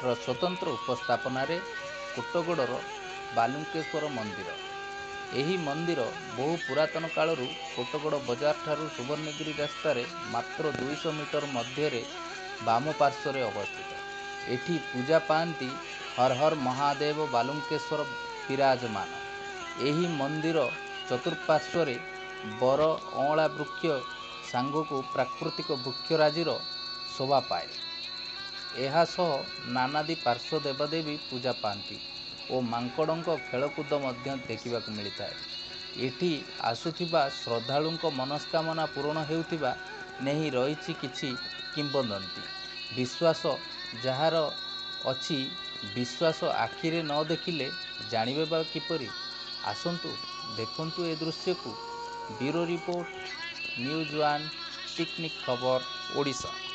ର ସ୍ୱତନ୍ତ୍ର ଉପସ୍ଥାପନାରେ କୋଟଗଡ଼ର ବାଲୁଙ୍କେଶ୍ୱର ମନ୍ଦିର। ଏହି ମନ୍ଦିର ବହୁ ପୁରାତନ କାଳରୁ କୋଟଗଡ଼ ବଜାର ଠାରୁ ସୁବର୍ଣ୍ଣଗିରି ରାସ୍ତାରେ ମାତ୍ର 200 ମିଟର ମଧ୍ୟରେ ବାମ ପାର୍ଶ୍ୱରେ ଅବସ୍ଥିତ। ଏଠି ପୂଜା ପାଆନ୍ତି ହର ହର ମହାଦେବ ବାଲୁଙ୍କେଶ୍ୱର ବିରାଜମାନ। ଏହି ମନ୍ଦିର ଚତୁଃପାର୍ଶ୍ୱରେ ବର ଅଁଳା ବୃକ୍ଷ ସାଙ୍ଗକୁ ପ୍ରାକୃତିକ ବୃକ୍ଷରାଜିର ଶୋଭା ପାଏ। ଏହା ସହ ନାନାଦି ପାର୍ଶ୍ୱ ଦେବାଦେବୀ ପୂଜା ପାଆନ୍ତି ଓ ମାଙ୍କଡ଼ଙ୍କ ଖେଳକୁଦ ମଧ୍ୟ ଦେଖିବାକୁ ମିଳିଥାଏ। ଏଠି ଆସୁଥିବା ଶ୍ରଦ୍ଧାଳୁଙ୍କ ମନସ୍କାମନା ପୂରଣ ହେଉଥିବା ନେଇ ରହିଛି କିଛି କିମ୍ବଦନ୍ତୀ। ବିଶ୍ୱାସ ଯାହାର ଅଛି, ବିଶ୍ୱାସ ଆଖିରେ ନ ଦେଖିଲେ ଜାଣିବେ ବା କିପରି? ଆସନ୍ତୁ ଦେଖନ୍ତୁ ଏ ଦୃଶ୍ୟକୁ। Bureau report, news one, picnic ଖବର, ଓଡ଼ିଶା।